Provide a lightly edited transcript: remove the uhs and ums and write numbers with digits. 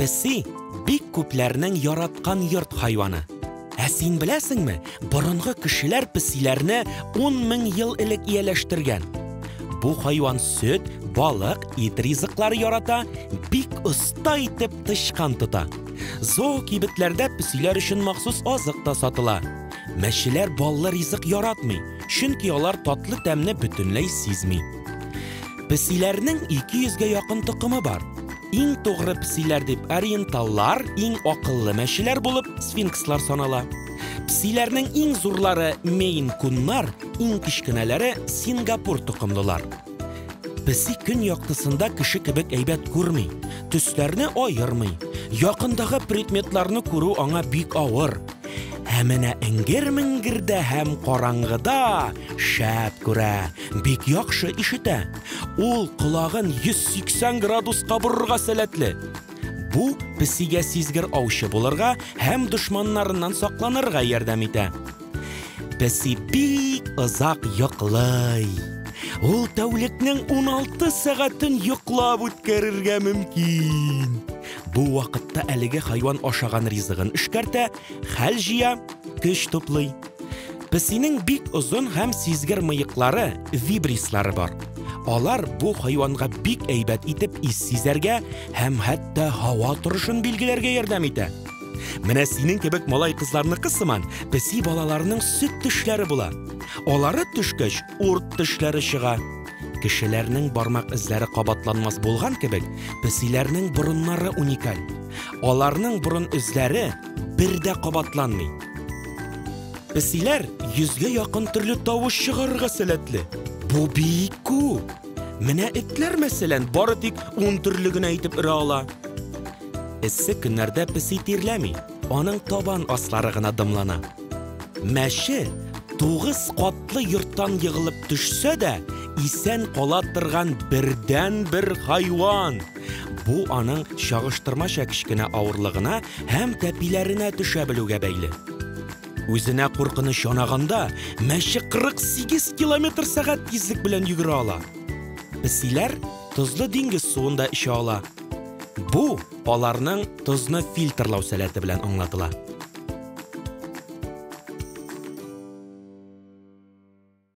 Песи бик күпләрнең яраткан йорт хайваны. Ә син беләсеңме, борынгы кешеләр песиләрне 10 мең ел элек ияләштергән. Бу хайван сөт, балык, ит ризыклары ярата, бик оста итеп тычкан тота. Зоокибетләрдә песиләр өчен махсус азык та сатыла. Мәчеләр баллы ризык яратмый, чөнки алар татлы тәмне бөтенләй сизми. Песиләрнең 200 гә якын токымы бар. Иң тугры песиләр дип ориенталлар, иң акыллы мәчеләр булып сфинкслар санала. Песиләрнең иң зурлары мейн-куннар, иң кечкенәләре сингапур токымлылар. Песи көн яктысында кеше кебек әйбәт күрми, төсләрне аермый. Якындагы предметларны күрү аңа бик авыр. Ә менә эңгер-меңгердә һәм караңгыда шәп күрә, бик яхшы ишетә. Ул колагын 180 градуска борырга сәләтле. Бу песигә сизгер аучы булырга һәм дошманнарыннан сакланырга ярдәм итә. Песи бик озак йоклый. Ул тәүлекнең 16 сәгатен йоклап үткәрергә мөмкин. Бу вакытта әлеге хайван ашаган ризыгын эшкәртә, хәл җыя, көч туплый. Песинең бик озын һәм сизгер мыеклары, вибрислары бар. Алар бу хайванга бик әйбәт итеп ис сизәргә һәм хәтта һава торышын билгеләргә ярдәм итә. Менә синең кебек малай-кызларныкы сыман песи балаларының сөт тешләре була. Алары төшкәч, урт тешләре чыга. Кешеләрнең бармак эзләре кабатланмас булган кебек, песиләрнең борыннары уникаль. Аларның борын эзләре бер дә кабатланмый. Песиләр йөзгә якын төрле тавыш чыгарырга сәләтле. Бу бик күп. Менә этләр, мәсәлән, бары тик ун төрле генә итеп өрә ала. Эссе көннәрдә песи тирләми, аның табан аслары гына дымлана. Мәче тугыз катлы йорттан егылып төшсә дә, исән кала торган бердәнбер хайван. Бу аның чагыштырмача кечкенә авырлыгына һәм тәпиләренә төшә белүгә бәйле. Үзенә куркыныч янаганда, мәче 48 километр сәгать тизлек белән йөгерә ала. Песиләр тозлы диңгез суын да эчә ала. Бу аларның тозны фильтрлау сәләте белән аңлатыла.